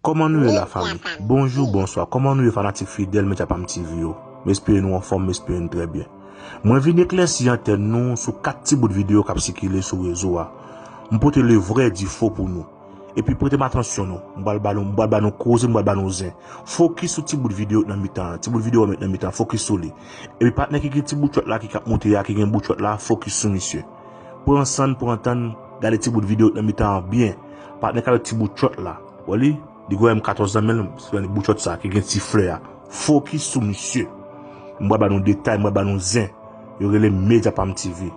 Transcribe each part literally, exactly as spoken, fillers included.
Kòman nou ye la, fanmi? Bonjou, bonswa. Kòman nou ye, fanatik fidèl Medya Pam T V yo? M espere nou anfòm, m espere nou trè byen. Mwen vin eklèsi antèn nou sou kat ti bout videyo k ap sikile sou rezo a. M pote le vrè di fo pou nou. Epi prete m atansyon nou. M pral ba nou, m pral ba nou koze, m pral ba nou zen. Fokis sou ti bout videyo k nan mitan an. Ti bout videyo a met nan mitan an, fokis sou li. Epi patnè ki gen ti bout chòt la ki k ap moute a, ki gen bout chòt la, fokis sou misye. Pran san n, pran tan n, gade ti bout videyo k nan mitan an byen. Patnè k avèk ti bout chòt la. Wè li? Li gen M katòz nan men l, se bout chòt sa ki gen ti flè a. Fokis sou misye. M pral ba nou detay, m pral ba nou zen. Yo rele Medya Pam T V.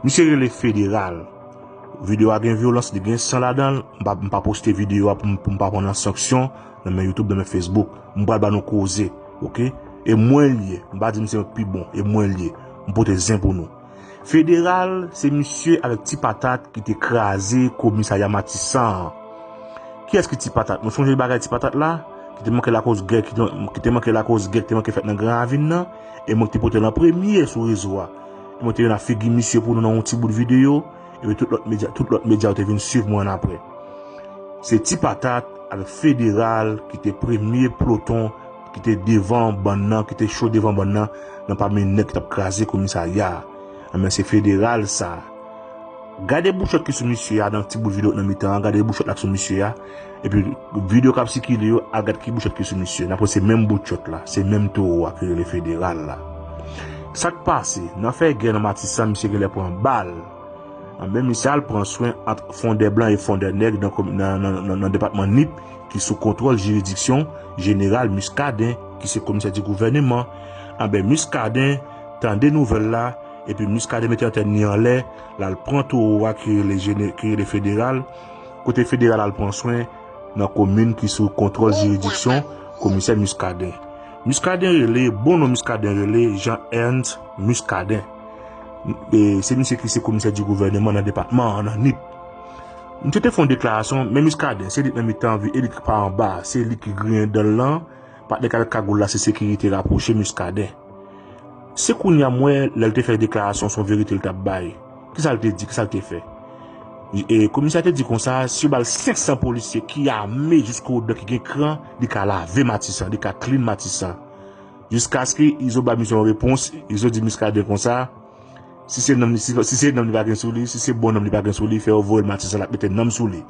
Misye rele Federal. Videyo a gen vyolans, li gen san ladan l. M pa, m pa poste videyo a pou m, pou m pa pran nan sanksyon nan men YouTube, nan men Facebook. M pral ba nou koze, oke? E mwen l ye. M pa di misye pi bon, e mwen l ye. M pote zen pou nou. Federal, se misye avèk Ti Patat ki te kraze komisarya Matisan an. Kiyès ki Ti Patat? Nou sonje bagay Ti Patat la? Ki te manke lakòz gè, ki te, ki te manke lakòz gè, ki te manke fèt nan Gran Ravin nan? E mwen ki te pote l an premye sou rezo a. E mwen te youn a figi misye pou nou nan yon ti bout videyo. Epi tout lòt medya, tout lòt medya yo te vin swiv mwen annapre. Se Ti Patat avèk Federal ki te premye ploton, ki te devan bann nan, ki te cho devan bann nan, nan pami nèg ki t ap kraze komisarya a. Enben, se Federal sa. Gade bout chòt ki sou misye a nan ti bout videyo k nan mitan an, gade bout chòt la k sou misye a. Epi videyo k ap sikile yo, al gad ki bout chòt ki sou misye. N ap wè se menm bout chòt la, se menm towo a ki rele Federal la. Sa k pase? Nan fè gè nan Matisan, misye genlè pran bal. Anben, misye al pran swen ant Fondè Blan e Fondè Nèg nan komi-, nan, nan, nan, nan depatman Nip, ki sou kontwòl jiridiksyon jeneral Muscadin, ki se komisè di gouvèneman. Anben, Muscadin tande nouvèl la, epi Muscadin mete antèn li anlè, l al pran towo a ki rele jene-, ki rele Federal, kote Federal al pran swen nan komin ki sou kontwòl jiridiksyon komisè Muscadin. Muscadin rele, bon non Muscadin rele Jean Ernst Muscadin. E se misye ki se komisè di gouvèneman nan depatman an, nan Nip. Misye te fè yon deklarasyon, men Muscadin, se li k nan mitan vi, e li k pa anba, se li ki griyen dan l lan, patnè k avèk kagoul la, se sekirite rapwoche Muscadin. Se kounye a m wè lè l te fè deklarasyon, se yon verite l t ap bay. Kisa l te di? Kisa l te fè? E komisè a te di konsa, si yo ba l senk san polisye ki ame jiskodan, ki gen kran, li ka lave Matisan, li ka clean Matisan. Jiskaske Izo ba misye yon repons, Izo di Muscadin konsa, si se nonm li, si, si se nonm li pa gen sou li, si se bon nonm li pa gen sou li, fè yo voye l Matisan, l ap mete nonm sou li.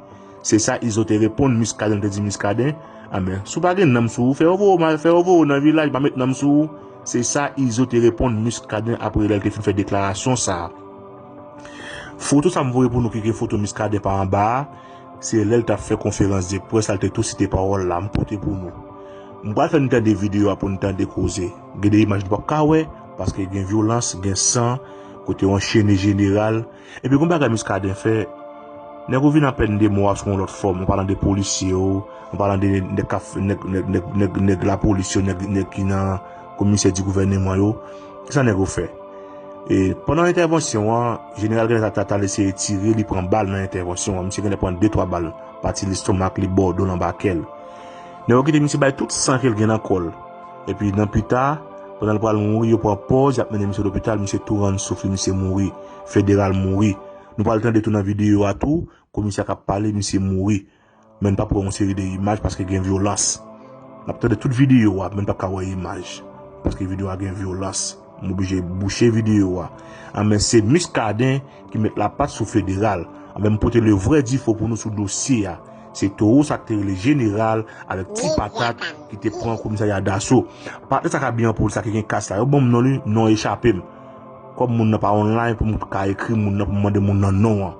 Se sa Izo te reponn Muscadin, te di Muscadin, anben, si w pa gen nonm sou ou, fè yo voye w, fè yo voye w nan vilaj, pa met nonm sou ou. Se sa Izo te reponn Muscadin apre lè l te fin fè deklarasyon sa a. Foto sa m voye pou nou ki gen foto Muscadin pa anba a, se lè l t ap fè konferans de près la, l te tou site pawòl la, m pote pou nou. M pral fè nou tande videyo a pou nou tande koze. Gen de imaj nou p ap ka wè, paske gen vyolans, gen san, kote yo anchene jeneral. Epi gon bagay Muscadin fè, nèg ou vin apèn de mo a sou yon lòt fòm, an palan de polisye yo, an palan de nèg k ap f-, nèg, nèg, nèg, nèg, nèg lapolis yo, nèg, nèg ki nan komisè di gouvèneman yo. Kisa nèg yo fè? E pandan entèvansyon an, jeneral genlè ta, ta, ta eseye tire, li pran bal nan entèvansyon an. Misye genlè pran de twa bal, pati lestomak li, bò do l, anba kè l. Nèg yo kite misye bay tout san ke l gen nan kò l. Epi nan pita, pandan l pral mouri, yo pran pòz, y ap mennen misye lopital, misye tou rann souf li, misye mouri. Federal mouri. Nou pral tande tou nan videyo a tou, komisè k ap pale, misye mouri. Men n p ap wè yon seri de imaj paske gen vyolans. N ap tande tout videyo a, men n p ap ka wè imaj. Paske videyo a gen vyolans. M oblije bouche videyo a. Anben, se Muscadin ki met lapat sou Federal. Anben, m pote le vrè difo pou nou sou dosye a. Se towo sa k te rele jeneral avèk Ti Patat ki te pran komisarya daso. Patnè sa k abiye an polis la ki gen kas la, yo ban m non li, non echape m. Kòm moun nan pa online pou m ka ekri moun nan, pou m mande moun nan non an.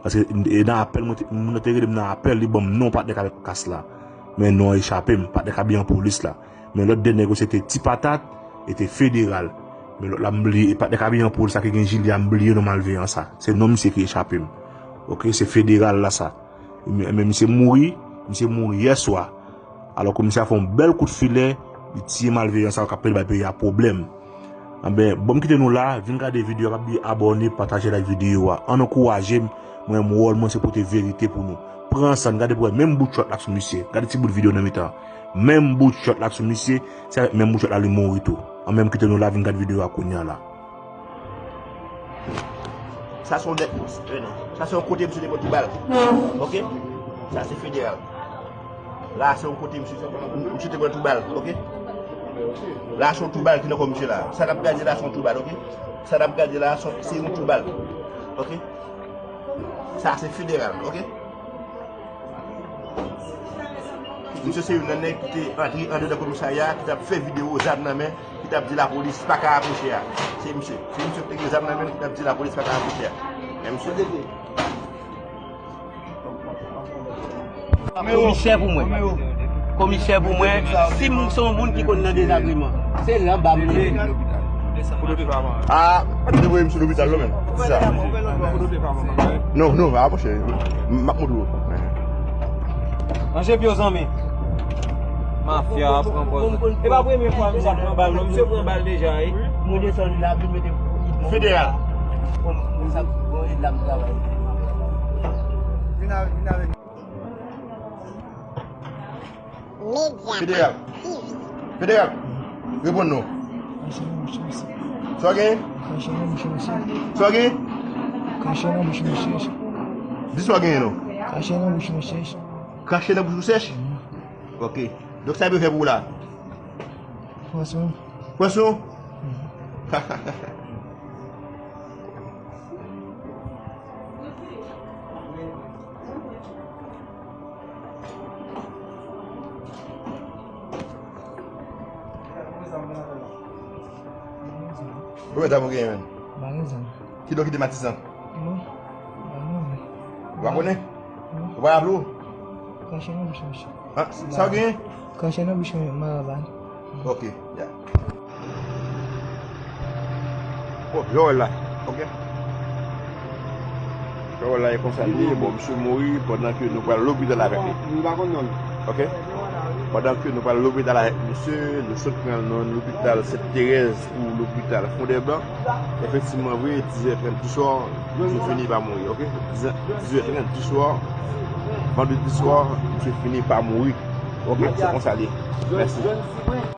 Paske e nan apèl, mwen te, moun nan te rele m nan apèl, li ban m non patnè k avèk kas la. Men non an echape m, patnè k abiye an polis la. Men lòt de nèg yo se te Ti Patat e te Federal. Men lòt la m bliye, e patnè k abiye an polis la ki gen jilè a, m bliye non malveyan sa. Se non misye ki echape m. Oke, se Federal la sa. Men, men misye mouri, misye mouri yè swa. Alò komisè a fè yon bèl kout filè, li tiye malveyan sa yo k ap pede bay peyi a pwoblèm. Anben, bon, m kite nou la, vin gade videyo a, pa bliye abòne, pataje, like videyo a. Ann ankouraje m, mwen menm wòl mwen se pote verite pou nou. Pran san n, gade pou wè, menm bout chòt la k sou misye. Gade ti bout videyo nan mitan. Menm bout chòt la k sou misye, se avèk menm bout chòt la li mouri tou. Ann men m kite nou la, vin gade videyo a kounye a la. Sa se yon dèk, sa se yon kote misye te pran ti bal. Oke? Sa se Federal. La se yon kote misye, misye te pran twou bal, oke? La se yon twou bal ki nan kò misye la. Sa n ap gade la se yon twou bal, oke? Sa n ap gade la se se yon twou bal, oke? Sa se federal, oke? Misye se youn nan nèg ki te antre andedan komisarya, ki t ap fè videyo zam nan men, ki t ap di lapolis pa ka apwoche a. Se misye. Se misye ki te gen zam nan men, ki t ap di lapolis pa ka apwoche a. Men misye. Komisè pou mwen. Komisè pou mwen, si m se yon moun ki konn nan dezagreman, se la m ba moun. Ah, pa t dwe voye m sou lopital non, menm. Ki sa? Non, non, ah, monchè, m ap montre w. Ranje pye w, zanmi. Mafya, pran pòz. E pa premye fwa misye ap pran bal, non. Misye pran bal deja, wi. Mwen desann la, vin mete. Federal. Bon, sa, bon, e la m travay. Vin avè, vin avè. Medya. Federal. T V. Federal. Reponn nou. Kache nan bouch misye. Sa w genyen? Kache nan bouch misye. Sa w genyen? Kache nan bouch misye. Di sa w genyen non. Kache nan bouch misye. Kache nan bouch ou sèch? Mhm. Ok. Donk sa yo fè pou ou la? Pwason. Pwason? Mhm. Konbyen zam ou genyen menm? M pa gen zam. Kidon ki dematizan? Non. M pa gen. Ou pa konnen? Non. Ou pa raple w? Kache nan bouch misye. Ah, sa w genyen? Kache nan bouch mwen, m pa raple. Ok, ya. Bon, jan w wè l la, ok. Jan w wè l la, e konsa l ye. Bon, misye mouri pandan ke nou pral lopital avèk li. Ok. Pandan ke nou pral lopital avèk misye, nou sot pran l nan lopital Sent Terèz pou lopital Fondèblan. Efektivman vre, dizè trant di swa, misye fini pa mouri, ok? Dizè, dizè trant di swa, vandredi swa, misye fini pa mouri. Ok, se konsa l ye. Mèsi.